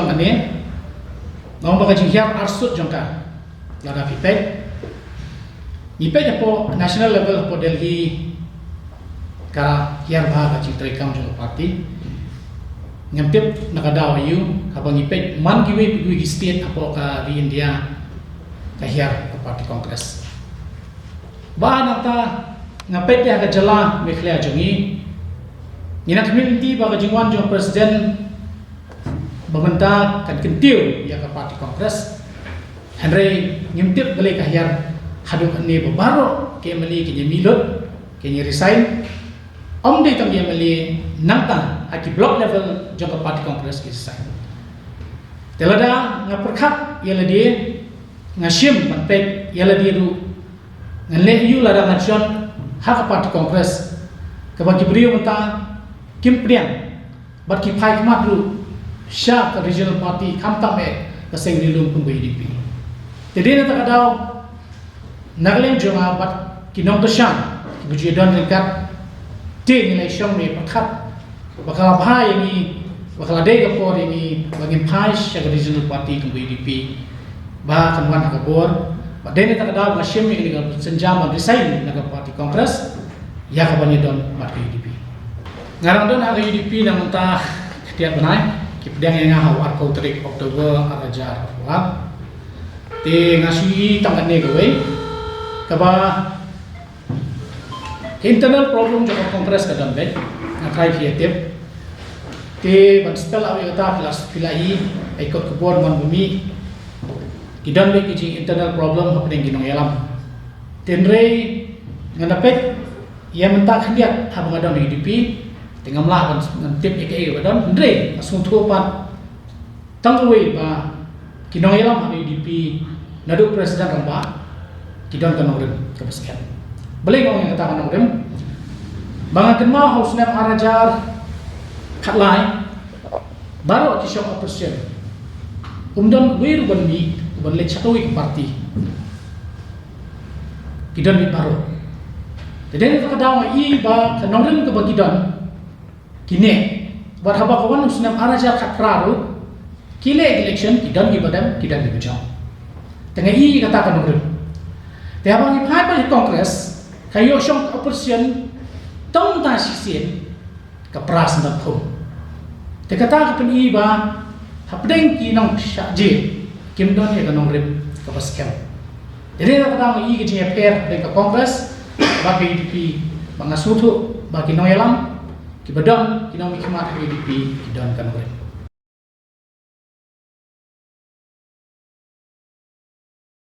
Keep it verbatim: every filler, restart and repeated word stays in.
jong kane, nga ong ba ka jinghiar arsut jong ka, lada phi peit, ngi peit hapoh national level hapoh Delhi, ka hiar bha ka jingtrei kam jong ka party. Ngam tip na ka daw aïu, haba ngi peit man kiwei kiwei ki state hapoh ka ri India, ka hiar ka party Congress. Ba nangta nga peit ïa ka jylla Meghalaya jong ngi, ngi nang khmih lynti ba ka jingwan jong president ba mynta kan kyntiew ïa ka party Congress. Hynrei ngim tip balei ka hiar haduh kane ba baroh ki M L A ki ïa mih lut, ki ïa resign. Ym dei tang ki M L A, nangta ha ki block level jong ka party Congress ki resign. Te lada nga pyrkhat ïa lade, Nga shim ban peit ïa lade ruh ngan leh aïu lada ngan shon ha ka party Congress, kaba ki briew mynta kim pdiang bad ki phai khmat ruh sha ka regional party, khamtam eh ka seng ri lum kum ka U D P. Te dei na kata ka daw, na ka liang jong nga bad ki nongkyrshan kiba ju don ryngkat, te ngi la shong ne pyrkhat ba ka la bha ïa ngi, ba ka la dei ka por ïa ngi ba ngin phai sha ka regional party kum ka U D P, ba kan wan ha ka bor. Bad dei na kata ka daw nga shim ïa kane ka sienjam ban resign na ka party Congress ïa ka ban ïadon bad ka U D P. Nga dang don ha ka U D P na mynta ka tiar bnai, ki pdiang ïa nga ha u arphew tarik October ar hajar arphew ar. Te nga shu ïohi tang kane kawei, kaba ka internal problem jong ka Congress ka don beit, nga trai phi ïa tip. Te ban spell out ïa kata phi la, phi la ïohi, ai kot ka bor man bumi, ki don beit ki jing internal problem hapdeng ki nongïalam. Te hynrei ngan da peit ïa mynta khyndiat haba nga don ha U D P, te ngam lah ban, ngan tip ïa kaei kaba don, hynrei nga sngewthuh pat tang kawei ba ki nongïalam ha U D P naduh president rangbah ki don ka nongrim kaba skhem. Balei nga ong ïa kata ka nongrim? Ba nga kynmaw ha u snem ar hajar khatlai, baroh ki shong opposition, um don wei ruh ban mih ban leit sha kawei ka party. Ki don mih baroh. Te dei na kata ka daw nga i ba ka nongrim kaba ki don, kine, bad haba ka wan u snem ar hajar khatphra ruh, ki leh election, ki don kiba dem, ki don kiba jop. Te nga i kata ka nongrim. Te haba ngi phai beit ha Congress, ka ïoh shong opposition tang ta shisien ka phra snem khum. Te kata ka pyni ba hapdeng ki nongshah jied kim don ïa ka nongrim kaba skhem. Te dei na kata nga i ka jingïapher hapdeng ka Congress bad ka U D P, ba nga sngewthuh ba ki nongïalam kiba don, ki nongmihkhmat ha U D P, ki don ka nongrim.